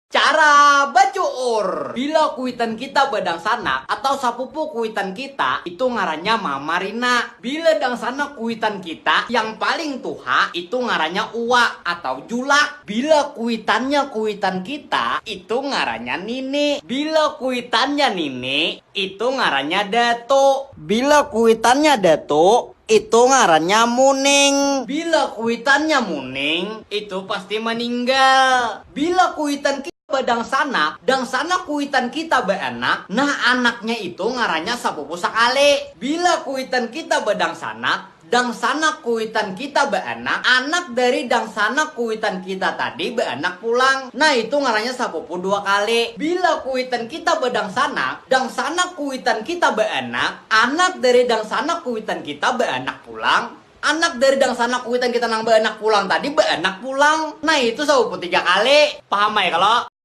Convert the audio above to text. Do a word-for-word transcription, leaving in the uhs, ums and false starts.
Cara bacuur. Bila kuitan kita badangsanak atau sapupu kuitan kita, itu ngarannya Mama Rina. Bila dangsanak kuitan kita yang paling tuha, itu ngarannya Uwa atau Julak. Bila kuitannya kuitan kita, itu ngarannya Nini. Bila kuitannya Nini, itu ngarannya Datu. Bila kuitannya Datu, itu ngarannya Muning. Bila kuitannya Muning, itu pasti meninggal. Bila kuitan kita badangsanak, dangsanak kuitan kita baanak, nah, anaknya itu ngarannya sapupu sakali. Bila kuitan kita badangsanak, dangsanak kuitan kita baanak, anak dari dangsanak kuitan kita tadi baanak pulang. Nah, itu ngarannya sapupu dua kali. Bila kuitan kita badangsanak, dangsanak kuitan kita baanak, anak dari dangsanak kuitan kita baanak pulang. Anak dari dangsanak kuitan kita nang baanak pulang tadi baanak pulang. Nah, itu sapupu tiga kali. Paham ai kalo?